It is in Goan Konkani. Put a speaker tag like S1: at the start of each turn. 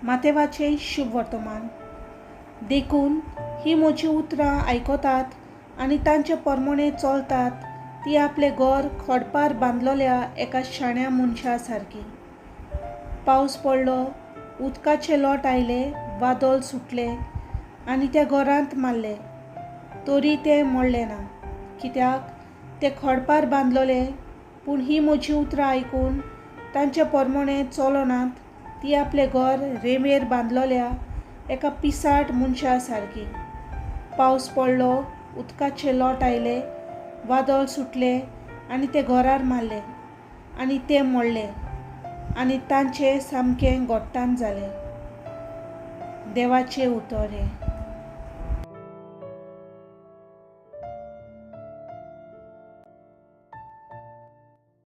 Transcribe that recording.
S1: मातेवाचें शुभ वर्तमान. देखून हीं म्हजीं उतरां आयकतात आनी तांचे परमणें चलतात ती आपलें घर खडपार बांदलोल्या एका शाण्या मनशा सारकी. पावस पडलो, उदकाचे लोट आयले, वादळ सुटलें आनी त्या घरांत मारलें, तरी तें मोडलें ना, कित्याक तें खडपार बांदलोलें. पूण हीं म्हजीं उतरां आयकून तांचे परमणें चलनात ती आपलें घर रेंवेर बांदलोल्या एका पिसाट मनशा सारकी. पावस पडलो, उदकाचे लोट आयले, वादळ सुटलें आनी तें घरार मारलें आनी तें मोडलें आनी तांचें सामकें गोट्टान जालें. देवाचें उतर हें.